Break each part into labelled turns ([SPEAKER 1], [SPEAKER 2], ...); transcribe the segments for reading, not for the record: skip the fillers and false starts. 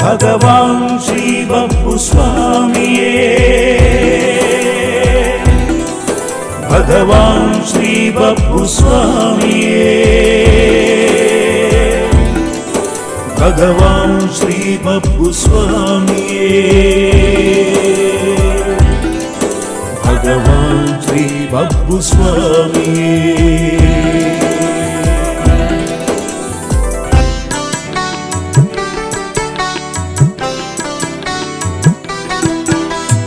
[SPEAKER 1] ಭಗವಾನ್ ಶ್ರೀ ಬಪ್ಪು ಸ್ವಾಮಿಯೇ ಭಗವಾನ್ ಶ್ರೀ ಬಪ್ಪು ಸ್ವಾಮಿಯೇ ಭಗವಾನ್ ಶ್ರೀ ಬಪ್ಪು ಸ್ವಾಮಿಯೇ ಭಗವಾನ್ ಶ್ರೀ ಬಪ್ಪು ಸ್ವಾಮಿಯೇ.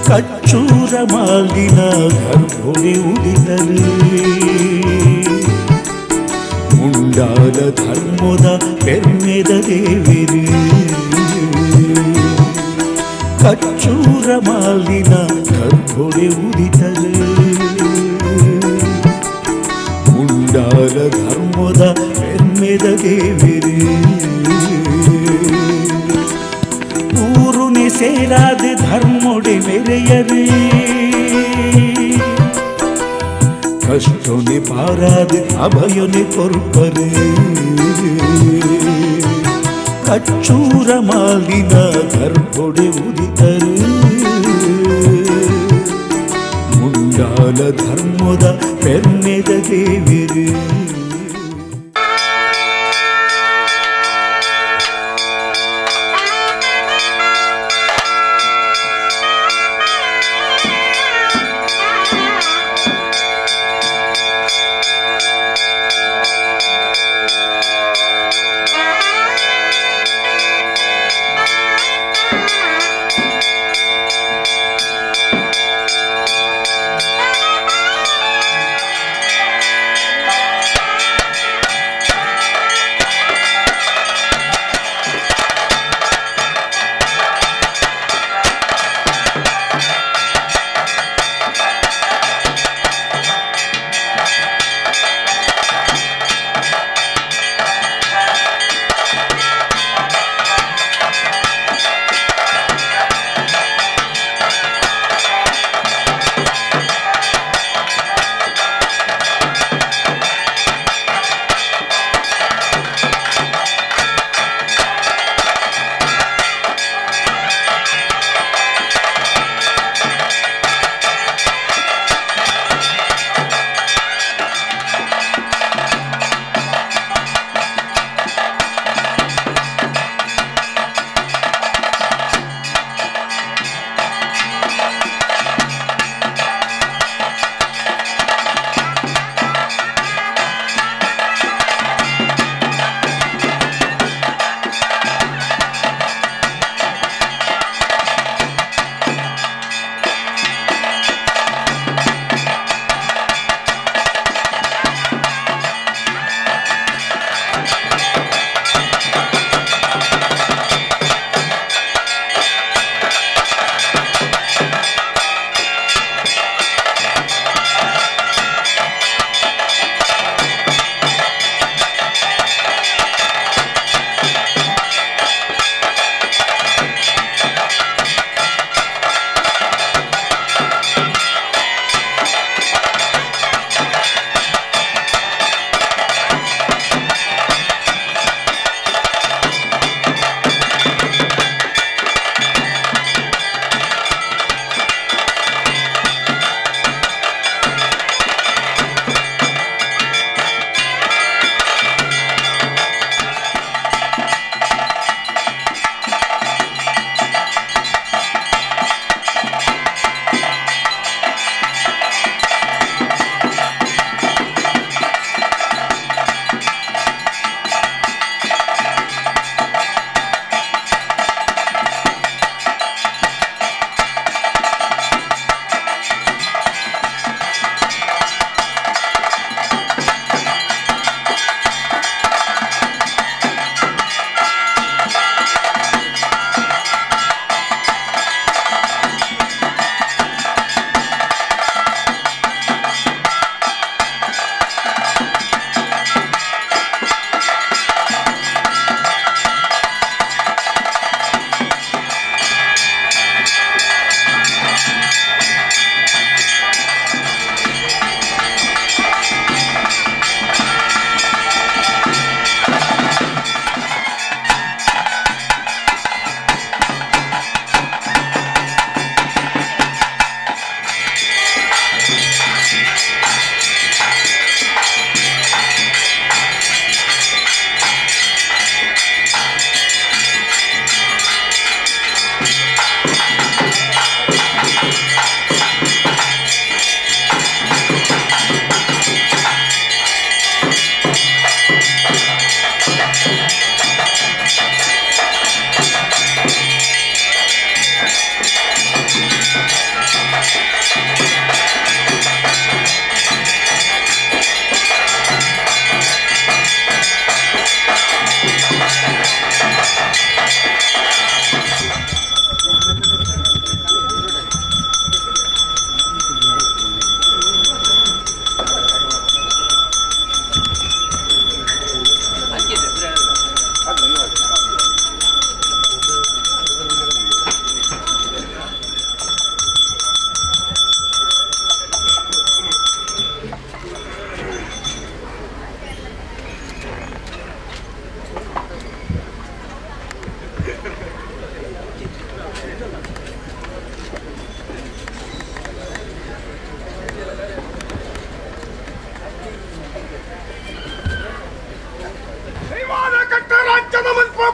[SPEAKER 1] ಕಚ್ಚೂರ ಮಾಲಿನ ಗರ್ಭೊಡೆ ಉದಿತರು ಮುಂಡಾಲ ಧರ್ಮದ ಪೆರ್ಮೆದ ದೇವಿರು ಕಚ್ಚೂರ ಮಾಲಿನ ಗರ್ಭೊಡೆ ಉದಿತರು ಮುಂಡಾಲ ಧರ್ಮದ ಪೆರ್ಮೆದ ದೇವಿರು ಊರುನೆ ಸೇರಾದ ಧರ್ಮೊಡೆ ಮೆರೆಯರು ಕಷ್ಟೊನೆ ಪಾರಾದ ಅಭಯೊನೆ ಕೊರ್ಪರು ಕಚ್ಚೂರ ಮಾಲಿನ ಗರ್ಭೊಡೆ ಉದಿತರು ಮುಂಡಾಲ ಧರ್ಮದ ಪೆರ್ಮೆದ ದೇವಿರು.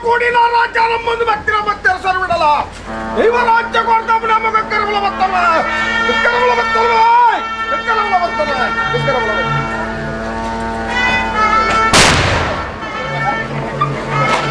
[SPEAKER 2] ಕೂಡಿನ ರಾಜ್ಯ ನಮ್ಮೊಂದು ಭಕ್ತಿನ ಭಕ್ತರ ಸರ್ ಬಿಡಲ ದೈವ ರಾಜ್ಯ ಕೊಡ್ತಾಪ ನಮ್ಮ ಕಕ್ಕರಬಲ ಬತ್ತಲ್ಲ ಕಕ್ಕರಬಲ ಬತ್ತಲ್ಲ ಕಕ್ಕರಬಲ ಬತ್ತಲ್ಲ ಕಕ್ಕರಬಲ ಬತ್ತಲ್ಲ.
[SPEAKER 3] Thank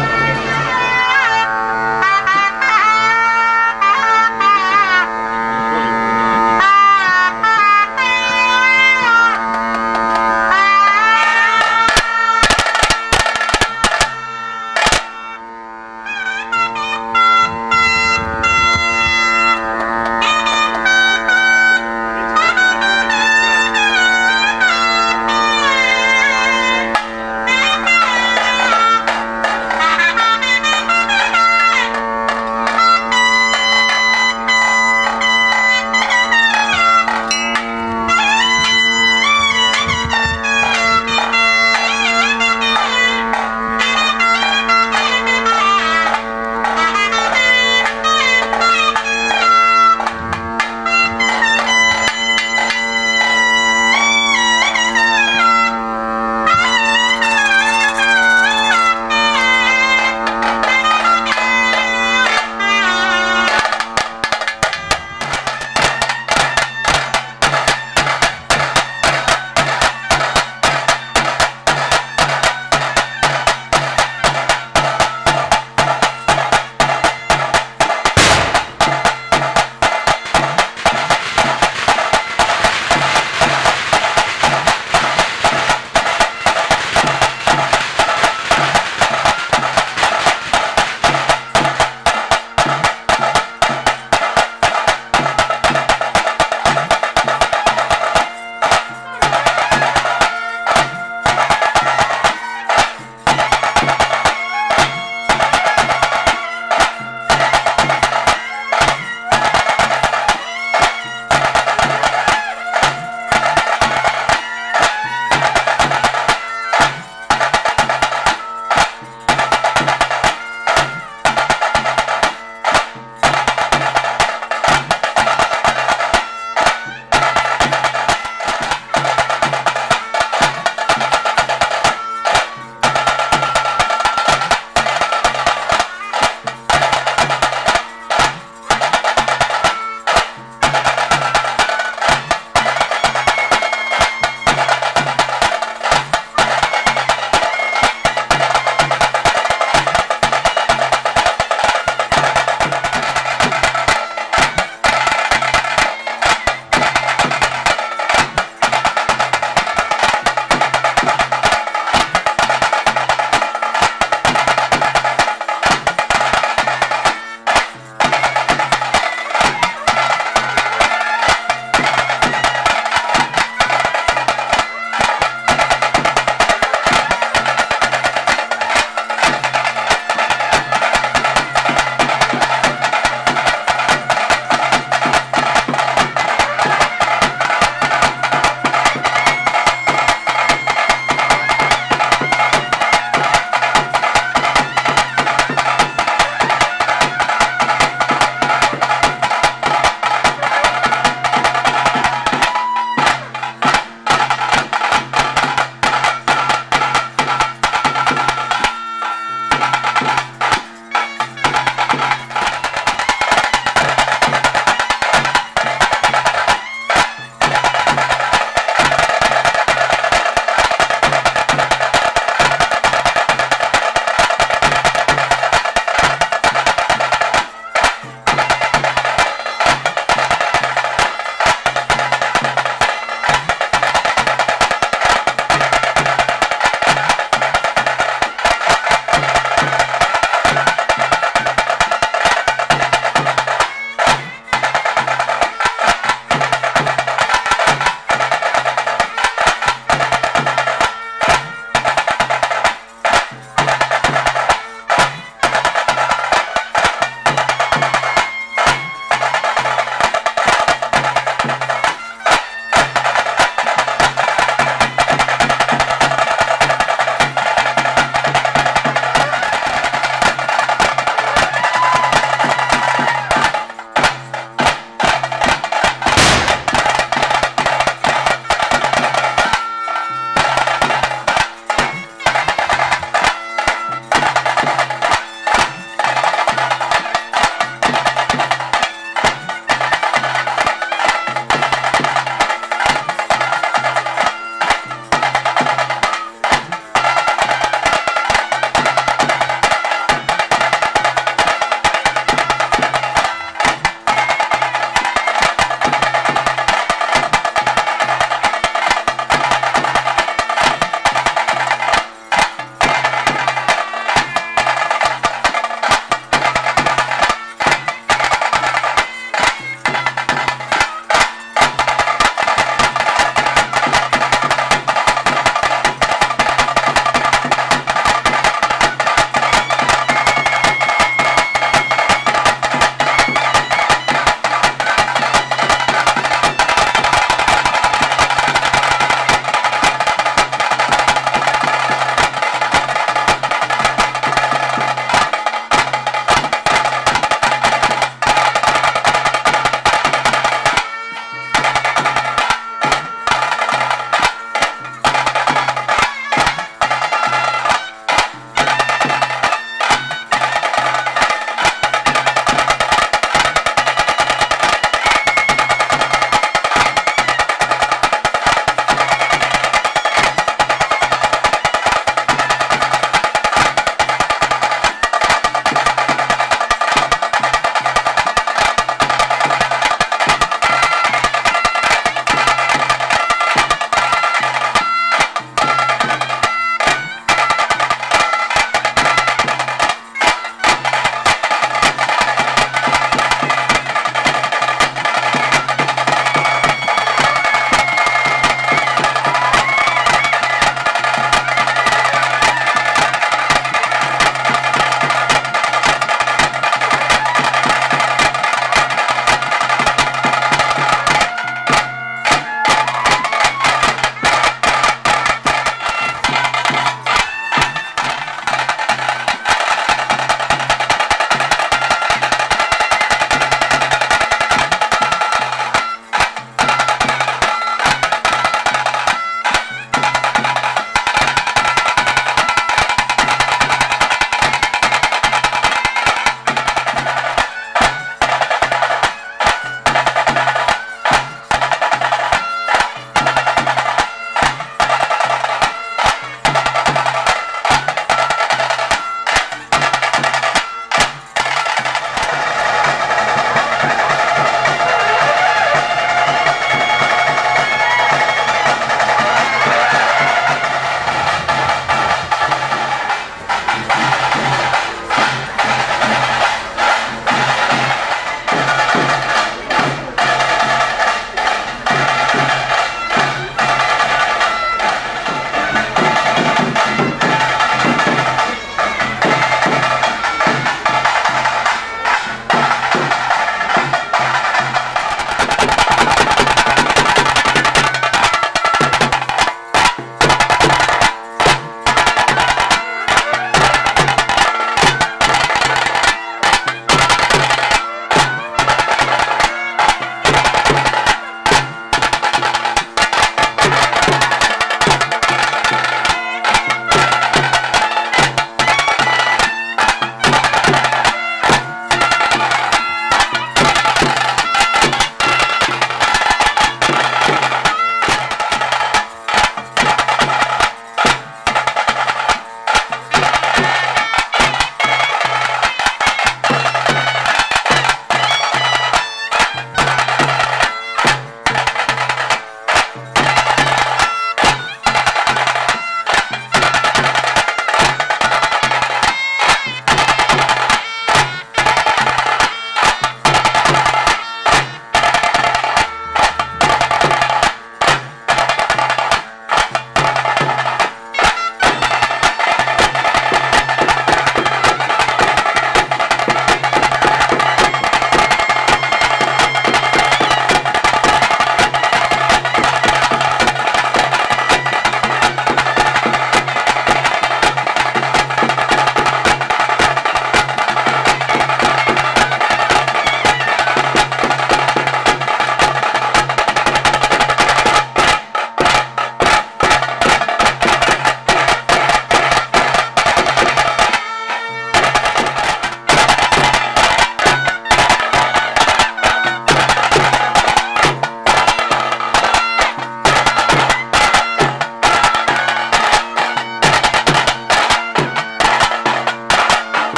[SPEAKER 3] you.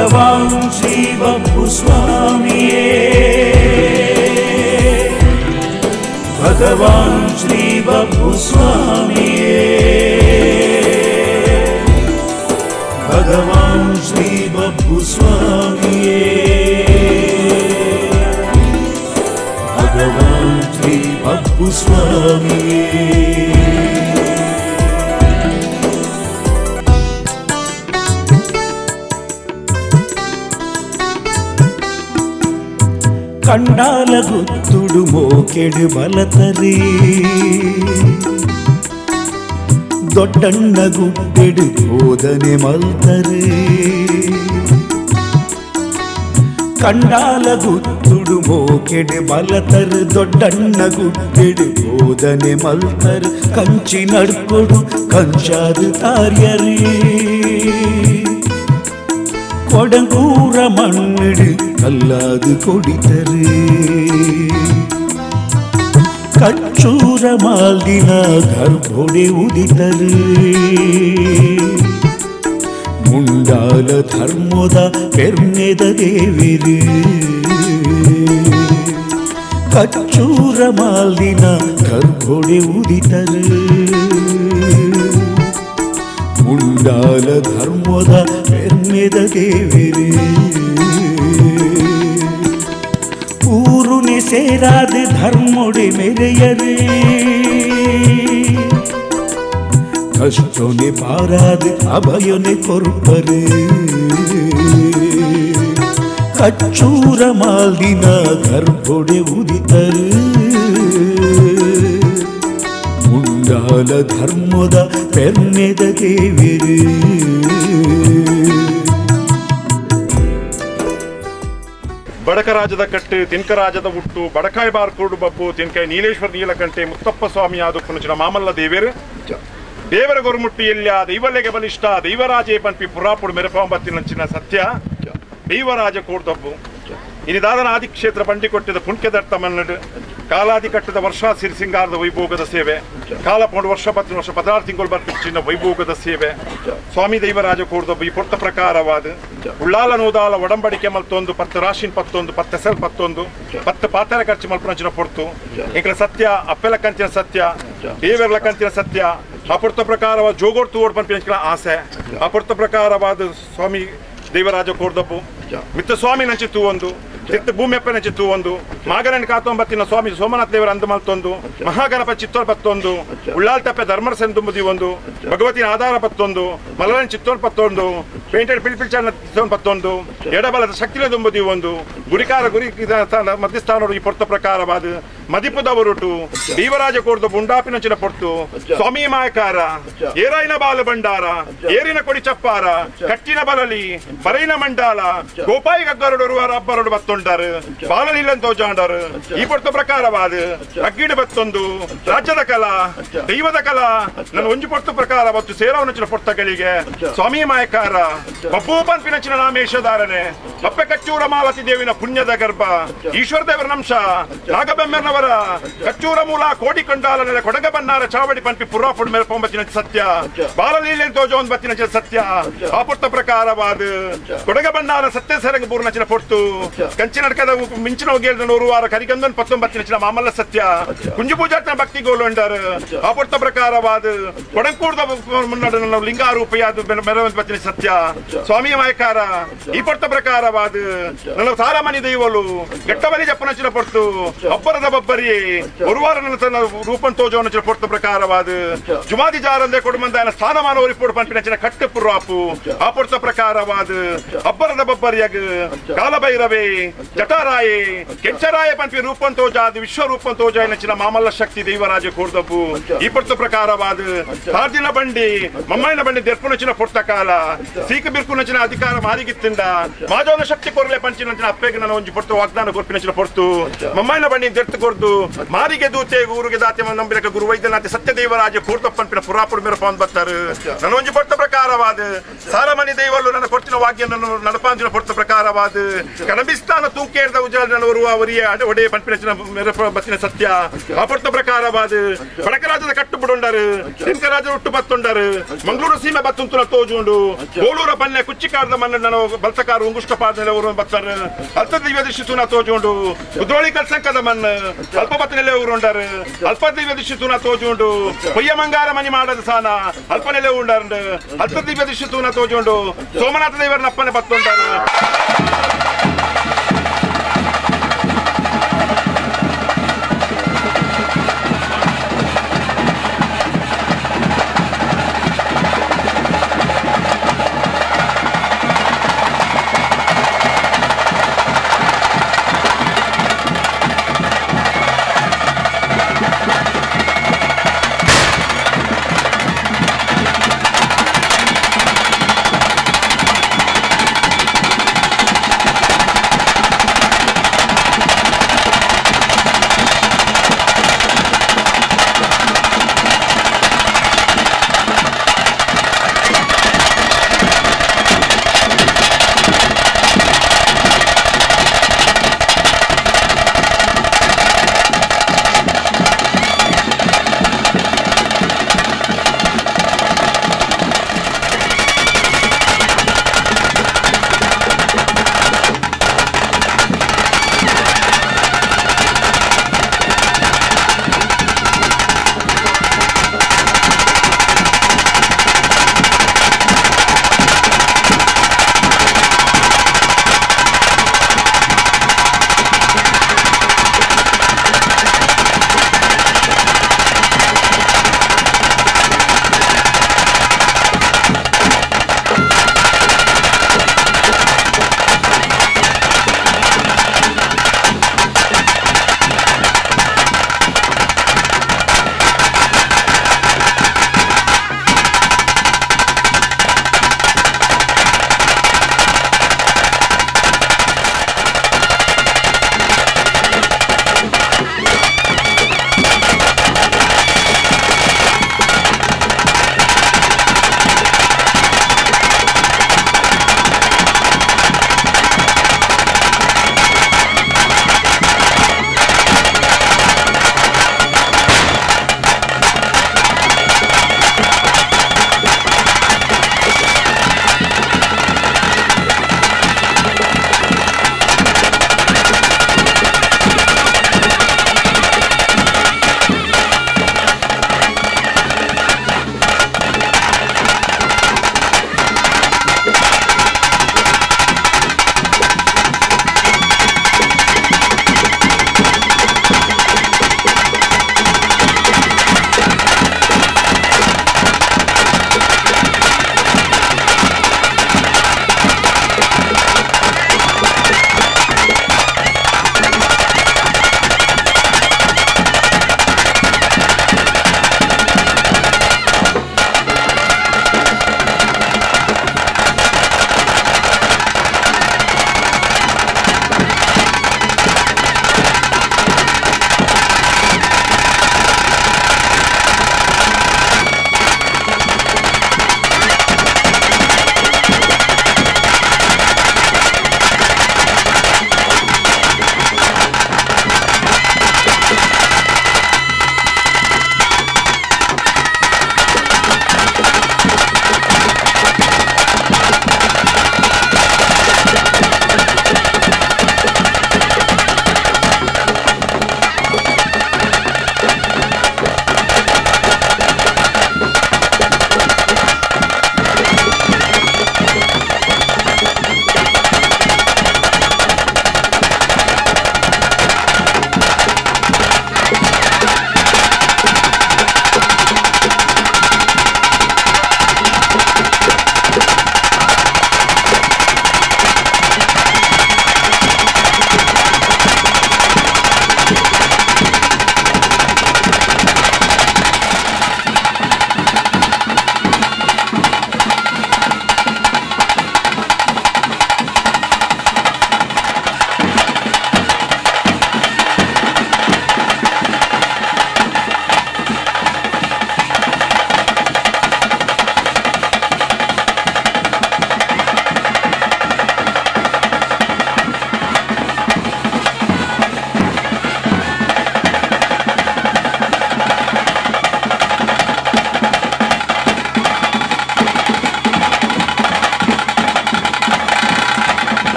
[SPEAKER 1] ಭಗವಾನ್ ಶ್ರೀ ಬಬ್ಬು ಸ್ವಾಮಿಯೇ ಭಗವಾನ್ ಶ್ರೀ ಬಬ್ಬು ಸ್ವಾಮಿಯೇ ಭಗವಾನ್ ಶ್ರೀ ಬಬ್ಬು ಸ್ವಾಮಿಯೇ ಭಗವಾನ್ ಶ್ರೀ ಬಬ್ಬು ಸ್ವಾಮಿಯೇ. ಕಂಡಾಲ ಗುತ್ತುಡು ಮೋಕೆಡು ಬಲತರಿ ದೊಡ್ಡಣ್ಣ ಗುಡ್ಡೆಡು ಬೋಧನೆ ಮಲ್ತರೆ ಕಂಡಾಲ ಗುತ್ತುಡು ಮೋಕೆಡು ಬಲತರು ದೊಡ್ಡಣ್ಣ ಗುಡ್ಡೆಡು ಬೋಧನೆ ಮಲ್ತರು ಕಂಚಿ ನಡ್ಕೊಡು ಕಂಚಾದು ತಾರ್ಯರೇ ಕೊಡಂಗೂರ ಮಣ್ಣಿಡು ಕಲ್ಲಾದು ಕೊಡಿತರೆ ಕಚ್ಚೂರ ಮಾಲ್ದಿನ ಗರ್ಭೊಡೆ ಉದಿತರೆ ಮುಂಡಾಲ ಧರ್ಮದ ಪೆರ್ಮೆದ ದೇವಿರು ಕಚ್ಚೂರ ಮಾಲ್ದಿನ ಗರ್ಭೊಡೆ ಉದಿತರೆ ಮುಂಡಾಲ ಧರ್ಮದ ಪೆರ್ಮೆದ ದೇವಿರು ಊರುನಿ ಸೇರಾದ ಧರ್ಮೊಡೆ ಮೆರೆಯರೇ ಕಷ್ಟೊನೆ ಪಾರಾದ ಅಭಯನೆ ಕೊರ್ಪರೆ ಕಚ್ಚೂರ ಮಾಲ್ದಿನ ಗರ್ಭೊಡೆ ಉದಿತರು ಮುಂಡಾಲ ಧರ್ಮದ ಪೆರ್ಮೆದ ದೇವಿರು.
[SPEAKER 3] ಬಡಕರಾಜದ ಕಟ್ಟು ತಿನ್ಕರಾಜದ ಹುಟ್ಟು ಬಡಕಾಯಿ ಬಾರ್ಕೋಡು ಬಬ್ಬು ತಿನ್ಕಾಯಿ ನೀಲೇಶ್ವರ ನೀಲಕಂಠೆ ಮುತ್ತಪ್ಪ ಸ್ವಾಮಿ ಆದು ಪುನಚಿನ ಮಾಮಲ್ಲ ದೇವೇರು ದೇವರ ಗೊರುಮುಟ್ಟಿ ಎಲ್ಲಿಯ ದೈವಲೆಗೆ ಬಲಿಷ್ಠ ದೈವರಾಜೇ ಪಂಪಿ ಪುರಾಪುಡು ಮೆರಪಾಂಬತ್ತಿನಂಚಿನ ಸತ್ಯ ದೈವರಾಜ ಕೋಡ್ದಬ್ಬು ಇನಿದಾದನ ಆದಿಕ್ಷೇತ್ರ ಬಂಡಿ ಕೊಟ್ಟಿದ ಪುಣ್ಯದರ್ಥ ಮನ್ನಡು ಕಾಲಾದಿ ಕಟ್ಟದ ವರ್ಷ ಸಿರಿಸಿಂಗಾರದ ವೈಭೋಗದ ಸೇವೆ ಕಾಲ ಪೌಂಡು ವರ್ಷ 10 ವರ್ಷ 16 ತಿಂಗಳು ಬರ್ಪಿನ ವೈಭೋಗದ ಸೇವೆ ಸ್ವಾಮಿ ದೈವರಾಜ ಕೋಡ್ದಬ್ಬು ಈ ಪೊರ್ತ ಪ್ರಕಾರವಾದ ಉಳ್ಳಾಲ ನೋದಾಲ ಒಡಂಬಡಿಕೆ ಮಲ್ತೊಂದು 10 ರಾಶಿನ್ 11 10 ಸೆಲ್ 11 10 ಪಾತ್ರ ಖರ್ಚು ಮಲ್ಪನಂಚಿನ ಪೊರ್ತು ಇಂಕಲ ಸತ್ಯ ಅಪ್ಪೆಲ ಕಂಚಿನ ಸತ್ಯ ದೇವರ್ಲ ಕಂಚಿನ ಸತ್ಯ ಆ ಪೊರ್ತ ಪ್ರಕಾರವಾದ ಜೋಗೋಡ್ತು ಓಡ್ ಪಂಪಿನ ಆಸೆ ಆ ಪೊರ್ತ ಪ್ರಕಾರವಾದ ಸ್ವಾಮಿ ದೇವರಾಜ ಕೋಡ್ದಬ್ಬು ಮಿತ್ತ ಸ್ವಾಮಿ ನಂಚಿ ತೂವೊಂದು ತಿತ್ತ ಭೂಮಿಯಪ್ಪನ ಚಿತ್ತು ಒಂದು ಮಾಗರನ್ ಕಾತೊಂಬತ್ತಿನ ಸ್ವಾಮಿ ಸೋಮನಾಥ ದೇವರ ಅಂದು ಮಲ್ತೊಂದು ಮಹಾಗಣಪ ಚಿತ್ತೋರ್ ಪತ್ತೊಂದು ಉಳ್ಳಾಲ್ ತಪ್ಪೆ ಧರ್ಮರಸನ್ ತುಂಬುದಿ ಒಂದು ಭಗವತಿನ ಆಧಾರ ಪತ್ತೊಂದು ಮಲರನ್ ಚಿತ್ತೋರ್ ಪತ್ತೊಂದು ಪೇಂಟೆಡ್ ಪಿಲ್ಪಿಲ್ಚಾನ ಚಿತ್ತೋನ್ ಪತ್ತೊಂದು ಎಡಬಲದ ಶಕ್ತಿನ ತುಂಬುದಿ ಒಂದು ಗುರಿಕಾರ ಗುರಿ ಮಧ್ಯಸ್ಥಾನರು ಈ ಪೊರ್ತ ಪ್ರಕಾರವಾದ ಮದಿಪುದವರುಟು ದೇವರಾಜ ಕೋರ್ದ ಬುಂಡಾಪಿನಂಚಿನ ಪೊರ್ತು ಸ್ವಾಮಿ ಮಾಯಕಾರ ಏರಾಯಿನ ಬಾಲ ಭಂಡಾರ ಏರಿನ ಕೊಡಿ ಚಪ್ಪಾರ ಕಟ್ಟಿನ ಬಲಲಿ ಬರೈನ ಮಂಡಾಲ ಗೋಪಾಯಿ ಗಗ್ಗರಡರು ಅಬ್ಬರಡು ಬತ್ತೊಂಡಾರು ಬಾಲಲೀಲನ್ ತೋಜಾಂಡಾರು ಈ ಪೊರ್ತ ಪ್ರಕಾರವಾದ ಅಗ್ಗಿಡ ಬತ್ತೊಂದು ರಾಜ್ಯದ ಕಲಾ ದೈವದ ಕಲಾ ನನ್ನ ಒಂಜು ಪೊರ್ತು ಪ್ರಕಾರ ಬತ್ತು ಸೇರವನಂಚಿನ ಪೊರ್ತಗಳಿಗೆ ಸ್ವಾಮಿ ಮಾಯಕಾರ ಬಬ್ಬೂಪನ್ಪಿನಂಚಿನ ನಾಮೇಶಧಾರನೆ ಬಪ್ಪೆ ಕಚ್ಚೂರ ಮಾಲತಿ ದೇವಿನ ಪುಣ್ಯದ ಗರ್ಭ ಈಶ್ವರ ದೇವರ ನಂಶ ನಾಗಬೆಮ್ಮೆನವರ ಕಚ್ಚೂರ ಮೂಲ ಕೋಡಿ ಕಂಡಾಲ ನೆಲೆ ಕೊಡಗ ಬನ್ನಾರ ಚಾವಡಿ ಪಂಪಿ ಪುರಾಪುಡ್ ಮೇಲೆ ಪೊಂಬತ್ತಿನ ಸತ್ಯ ಬಾಲಲೀಲೆ ತೋಜೋನ್ ಬತ್ತಿನ ಸತ್ಯ ಆಪುರ್ತ ಪ್ರಕಾರವಾದ ಕೊಡಗ ಬನ್ನಾರ ಸತ್ಯ ಸರಂಗ ಪೂರ್ಣಚಿನ ಪೊರ್ತು ಕಂಚಿನಡ್ಕದ ಮಿಂಚಿನ ಒಗೆಲ್ದ ನೂರು ವಾರ ಕರಿಗಂದನ್ 19 ಮಾಮಲ್ಲ ಸತ್ಯ ಕುಂಜು ಪೂಜಾರ್ತನ ಭಕ್ತಿ ಗೋಲೊಂಡರ್ ಆಪುರ್ತ ಪ್ರಕಾರವಾದ ಕೊಡಂಕೂರ್ದ ಮುನ್ನಡ ಲಿಂಗಾರೂಪಿಯಾದ ಮೆರವಂತ ಸತ್ಯ ಸ್ವಾಮಿ ಮಾಯಕಾರ ಈ ಪೊರ್ತ ಪ್ರಕಾರವಾದ ನನ್ನ ಸಾರಮನಿ ದೈವಲು ಗಟ್ಟಬಲಿ ಜಪ್ಪನಚಿನ ಪೊರ್ತು ಅಬ್ಬರದ ಬಬ್ಬರಿ ಒರುವಾರ ನನ್ನ ತನ್ನ ರೂಪನ್ ತೋಜೋನಚಿನ ಪೊರ್ತ ಪ್ರಕಾರವಾದ ಜುಮಾದಿ ಜಾರಂದೆ ಕೊಡುಮಂದಾಯನ ಸ್ಥಾನಮಾನ ಒರಿಪೋಡು ಪಂಪಿನಚಿನ ಕಟ್ಟು ಪುರಾಪು ಆ ಪೊರ್ತ ಪ್ರಕಾರವಾದ ಅಬ್ಬರದ ಬಬ್ಬರಿಯಾಗ ಕಾಲಭೈರವೇ ಜಟಾರಾಯೇ ಕೆಂಚರಾಯ ಪಂಪಿ ರೂಪನ್ ತೋಜಾದ ವಿಶ್ವರೂಪನ್ ತೋಜಾಯನಚಿನ ಮಾಮಲ್ಲ ಶಕ್ತಿ ದೈವರಾಜ ಕೋರ್ದಬ್ಬು ಈ ಪೊರ್ತ ಪ್ರಕಾರವಾದ ತಾರ್ದಿನ ಬಂಡಿ ಮಮ್ಮಾಯಿನ ಬಂಡಿ ದೆರ್ಪುನಚಿನ ಪೊರ್ತ ಕಾಲ ಸೀಕ ಬಿರ್ಕುನಚಿನ ಅಧಿಕಾರ ಮಾರಿಗಿತ್ತಿಂದ ಮಾಜೋನ ಶಕ್ತಿ ಕೊರಲೆ ಪಂಚಿನಂಚಿನ ಅಪ್ಪೆಗೆ ನನ್ನ ಒಂಜಿ ಪೊರ್ತು ವಾಗ್ದಾನ ಕೊರ್ಪಿನಚಿನ ಪೊರ್ತು ಮಮ್ಮಾಯಿನ ಬಂಡಿ ದೆರ್ತು ಕೊರ್ದು ಮಾರಿಗೆ ದೂತೆ ಊರಿಗೆ ದಾತೆ ನಂಬಿರಕ ಗುರು ವೈದ್ಯನಾಥೆ ಸತ್ಯ ದೇವರಾಜ ಕೂರ್ತಪ್ಪನ್ಪಿನ ಪುರಾಪುಡು ಮೇರೆ ಪಾನ್ ಬತ್ತಾರೆ ನನ್ನ ಒಂಜಿ ಪೊರ್ತ ಪ್ರಕಾರವಾದ ಸಾರಮನಿ ದೈವಲು ನನ್ನ ಕೊರ್ತಿನ ವಾಗ್ಯ ನನ್ನ ನಡಪಾಂಜಿನ ಪೊರ್ತ ಪ್ರಕಾರ. ಪ್ರಕಾರವಾದ ಕಡಬಿಸ್ತಾನ ತೂಕೇರ್ದ ಉಜಾಲ ಒರುವ ಒರಿಯ ಒಡೆ ಪನ್ಪಿನ ಬತ್ತಿನ ಸತ್ಯ ಅಪರ್ತ ಪ್ರಕಾರವಾದ ಬಡಕರಾಜದ ಕಟ್ಟುಬಿಡುಂಡರು ತಿನ್ಕರಾಜ ಹುಟ್ಟು ಬತ್ತುಂಡರು ಮಂಗಳೂರು ಸೀಮೆ ಬತ್ತುಂತುನ ತೋಜುಂಡು ಬೋಳೂರ ಬನ್ನೆ ಕುಚ್ಚಿಕಾರದ ಮಣ್ಣ ಬಲ್ತಕಾರ ಉಂಗುಷ್ಟ ಪಾದನೆ ಊರು ಬತ್ತಾರೆ ಅಲ್ತ ದಿವ್ಯ ದೃಷ್ಟಿ ತೂನ ತೋಜುಂಡು ಕುದ್ರೋಳಿ ಕಲ್ಸಂಕದ ಮಣ್ಣು ಅಲ್ಪ ಬತ್ತನೆಲೆ ಊರುಂಡರು ಅಲ್ಪ ದಿವ್ಯ ದೃಷ್ಟಿ ತೂನ ತೋಜುಂಡು ಪೊಯ್ಯ ಮಂಗಾರ ಮನಿ ಮಾಡದ ಸಾನ ಅಲ್ಪ ನೆಲೆ ಉಂಡರು ಅಲ್ಪ ದಿವ್ಯ ದೃಷ್ಟಿ ತೂನ ತೋಜುಂಡು ಸೋಮನಾಥ ದೇವರನ್ನ ಅಪ್ಪನೆ ಬತ್ತುಂಡರು.